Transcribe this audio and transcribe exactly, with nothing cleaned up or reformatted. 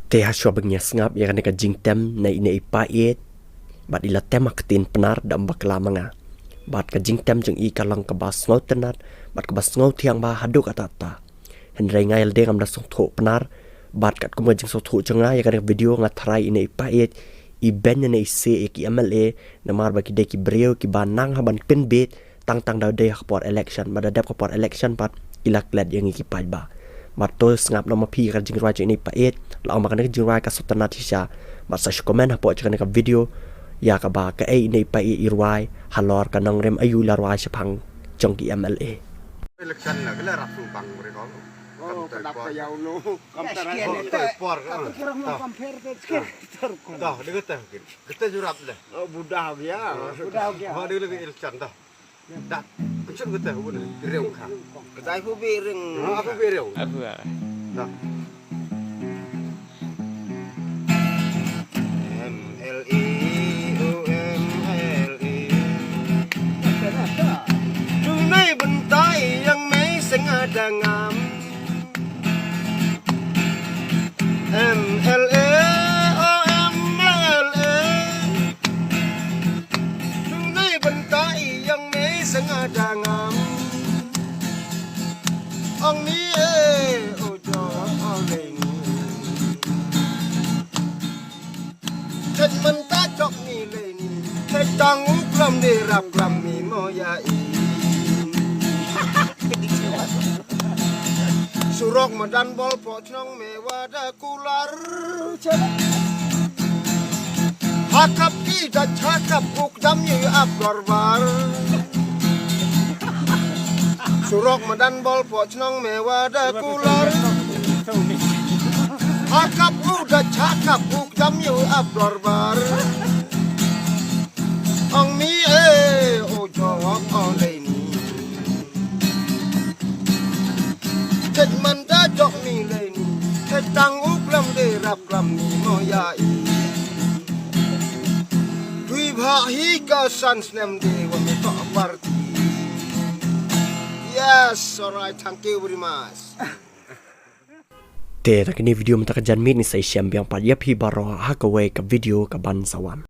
Te ha shuwa ba ngin ïa sngap ïa kane ka jingtem na ine i Paieit, bad i la tem ha ktien Pnar da ym bakla ma nga. Bad ka jingtem jong i ka long kaba sngewtynnat bad kaba sngewthiang bha haduh katta katta. Hynrei nga ïa lade ngam da sngewthuh Pnar, bad katkum ka jingsngewthuh jong nga ïa kane ka video nga tharai ine i Paieit i beiñ ne i seh ïa ki M L A, namar ba ki dei ki briew kiba nang hap ban pynbiej tang tang da dei ha ka por election, bad da dep ka por election pat i la klet ïa ngi ki paidbah. Bad to sngap noh ma phi ïa ka jingrwai jong ine i Paieit, la ong ba kane ka jingrwai ka sngewtynnat shisha. Bad sa shu comment hapoh jong kane ka video ïa kaba kaei ine i Paieit i rwai halor ka nongrim aïu i la rwai shaphang jong ki M L A. Election na ka la rap shu bang bre ko. Oh, kam ta ka dap por. Ka ïa u no. Kam ta ka ïa u no. Por, por, por. Ka tu kurang mo compare te. Dah, dia kata. Kita jurap lah. Oh, budak dia. Budak dia. Ba dia lagi election dah. Dah. Kecil kita pun rew kha. Kita ibu biring. Ha, aku biring. Aku ah. Dah. M L A, oh M L A. Tunai bentai yang mei sengada ngam. M L A, oh M L A. Tunai bentai yang mei sengada ngam. Ong mi e, oh jong, oh lei ni. Chet mynta jok ni lei ni. Chet tang u klam de rap klam mi mo ya i. Surok madan bol po chnong me wada kular. Hakap ki da chakap uk dam yu ap lorbar. Surok madan bol po chnong me wada kular. Hakap u da chakap uk dam yu ap lorbar. Ong mi e, oh jok, oh lei ni. Chet mynta jok mi lei ni. Chet tang u klam de rap klam ni mo ya i. Tui bha hi ka san snem de wa mi to party. Yes, alright, thank you very much. Te, ta kini video mynta ka janmiet ngin sa ïashem biang pat ïa phi baroh ha kawei ka video kaban sa wan.